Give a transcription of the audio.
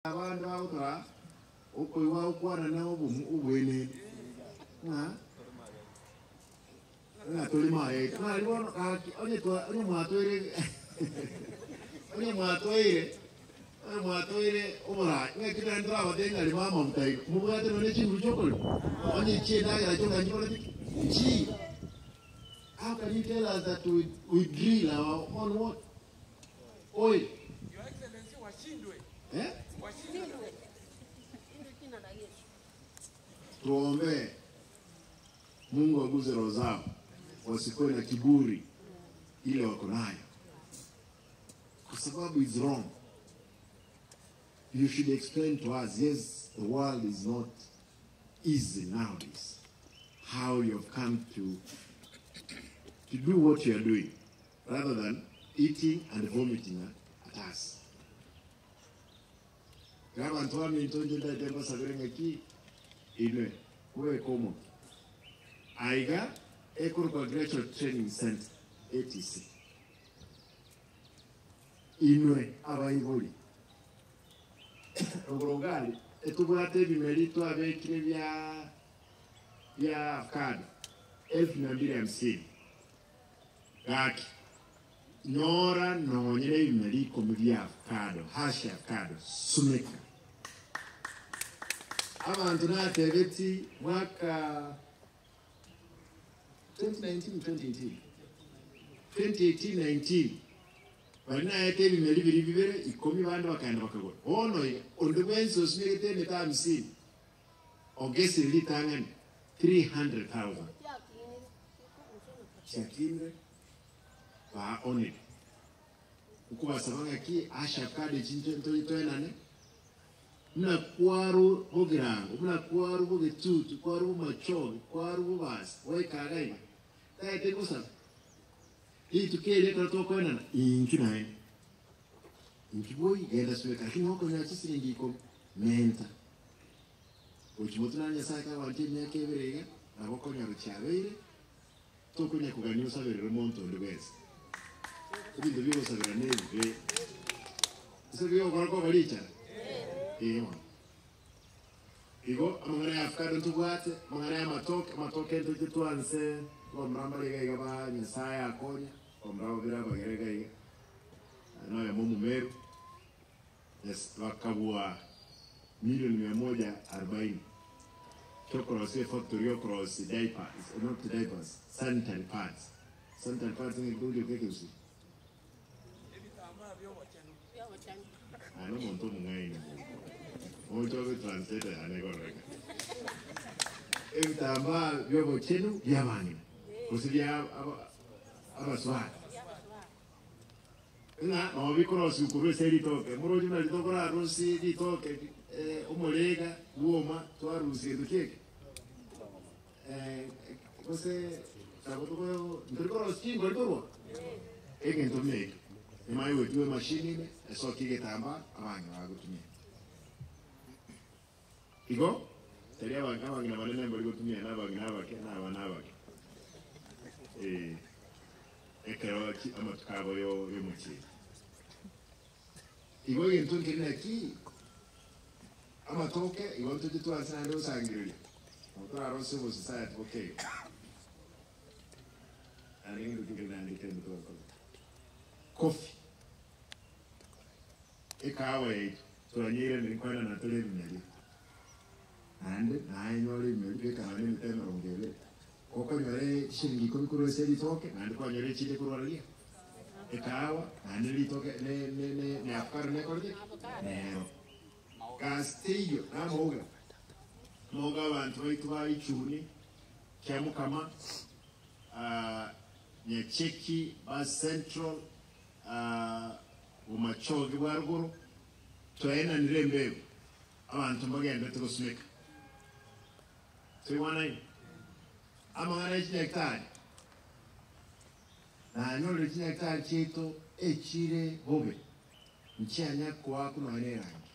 Abande bagotora okoigwa gokwana na obwenenu, ng'a ng'a tori maega. Ng'a aria bono gaki onye twa onye mwatoire onye mwatoire onye mwatoire oborai, ng'aki naende torabatebie ng'a rima amafuta iga, mobwate nonye chinguru chiokorema? Onye chi'endagera chioka nchikoreti ki? Nchiiyo. How can you tell us that we, we drill our own what? Oil. Your Excellency washindwe. Eh? Washindwe. Tuombee Mungu aguze roho zao, wasikuwe na kiburi ile wako nayo, kwa sababu is wrong. You should explain to us, yes, the world is not easy nowadays. How you have come to to do what you are doing rather than eating and vomiting at us. Iga abanto baminto inche ntaete mbasabere ng'aki inwe mobeke omokia. Aiga ekorokwa Agricultural Training Centre, ATC. Inwe abaibori rogoro gari etobwate ebimeri twabekire bia bia avocado elfu mia mbili hamsini. Gaki, nyora nonye nebimeri ikomi bia avocado, hash ya avocado, sumeka. Abanto natebeti mwaka 2019, 2018, 2018, 19 bari naete ebimeri biria bibere ikomi bande bakaenda bakagora. Bono iga onde bwensi osumegete emete hamsini ogesire ritang'ani 300,000. Chiakinire baonire. Nkobasaba ng'aki Asher kadi echi intwe ntoche toenane, buna kwarwa bogirango, buna kwarwa bogetutu, kwarwa bomachoge, kwarwa bobasi, goika iga iga. Taete ngosaba, rituko eri ekero tokoenana, inchu naende. Inki boi, genda sweka, lakini gokonyora chisiringi ikomi, menta. Gochia motwe na Nyasae kagwancha emiaka ebere iga, nabo okonyora chiabeire, tokonya kogania osaberere omonto onde bwensi. Ebinto biogosabera nebibe. Ase bigokora koba richara? Ee bono. Igo amang'ana ya avocado ntobwate, amang'ana ya amatoke, amatoke ntoche twanse abamura mbare iga iga ba Nyasaye akonya, abamura babere abagere iga iga, noyomo omomeru. Yes, bakabua milioni mia moja arubaini chiokorosia efactory yokorosia diapers, not diapers, sanitary pads. Sanitary pads ng'aki togochia ekegusii? Ebitambaa bi'obochenu. Aye nomonto omong'aini oche obe translator yane igoro iga. Ebitambaa bi'obochenu bi'abang'ina gose bia aba- abasubati. Ng'a nabo bikorosigwa korwa ase ritoke. Moroche buna ritoke orarusie ritoke omorega bwoma twarusia gento kieke gose nabo togo ntori korosia chingori korwa egento buna ekio. Emanye goetigwa emashini ime esokie egetambaa abang'ina bagotumia. Igo tari abang'ina abanene mbari gotumia na abang'ina abake na abana abake. Ee. Ekero amatuko abo y'omochie. Igo egento nkeri naki amatoke igo ntoche twanse naende gosangereria nabo torarosie obosociety boke iga. Naende egento nkeri naende kende togokora. Coffee, ekahawa yaito twanyeiranirie nkoenana tore ebimeria naende naye nyore ebimeria beka nonye emete emerongo ebere. Gokonyora chishilingi ikomi korwa ase ritoke, naende kwanyora echinde korwa riria ekahawa, naende ritoke ne ne ne ne avocado nekorete ki? Nero. Gasi teiyo, namauga. Amauga abanto baito ba Ichuni, Kiamukama, ah, Nyacheki, ba Central, ah, Bomachoge bwa rogoro, twaenanire embego, abanto mbagenderete gosimeka. Toigwanaine? Amang'ana ye chinyagitari, nanyorire chinyagitari chiaito echire bobe, nchianya koakwa nonya nerangi.